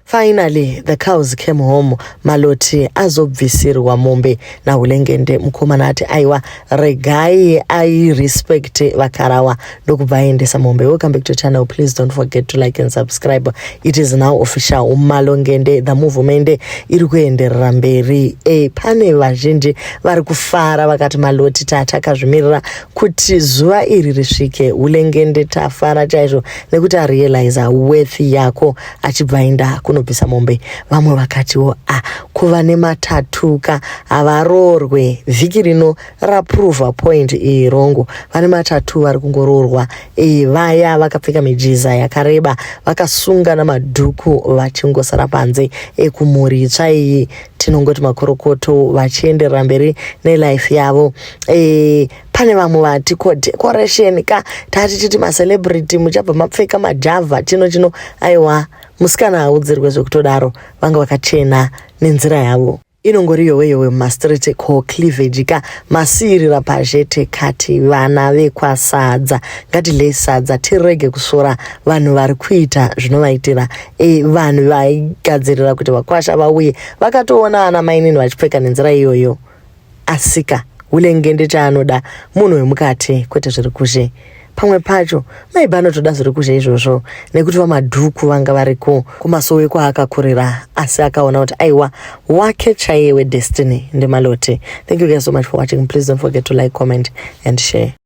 Finally the cows came home, Maloti azobvisirwa mombe naHulengende. Mukomana ati aiwa, regai I respect vakarawa, ndokubva aendesa mombe. Welcome back to channel. Please don't forget to like and subscribe. It is now official, Malongende the movement iri kuenderera mberi. Pane vazhinji vari kufara vakati Maloti tatakazvimirira kuti zuva iri risvike. Hulengende tafara chaizvo nekuti arealiza worth yako achibva aenda kunobvisa mombe. Vamwe vakatiwo a kuva nematatuka havaroorwe. Vhiki rino raprova point iyi rongo, vane matatu vari kungoroorwa. Vaya vakapfeka mijiza yakareba vakasunga namadhuku vachingosara panze. Kumhuri itsva iyi tinongoti makorokoto, vachienderera mberi nelife yavo. Pane vamwe vati ko decoration ka, tati titi macelebrity muchabva mapfeka majavha chino chino. Aiwa, musikana haudzirwe zvekutodaro, vanga vakachena nenzira yavo inongori yowe yowe mumastreet. Ko cleavage ka, masiyirira pazhete. Kati vana vekwasadza ngatilei sadza, tirege kusvora vanhu vari kuita zvinovaitira. Vanhu vaigadzirira kuti vakwasha vauye vakatoona vana mainini vachipfeka nenzira iyoyo. Asika Hulengende chaanoda munhu wemukati, kwete zviri kuzhe. Pamwe pacho maibva anotoda zviri kuzhe izvozvo nekuti vamadhuku vanga variko kumasowe kwaakakurira, asi akaona kuti aiwa, wake chaiye wedestiny ndiMaloti. Thank you guys so much for watching. Please don't forget to like, comment and share.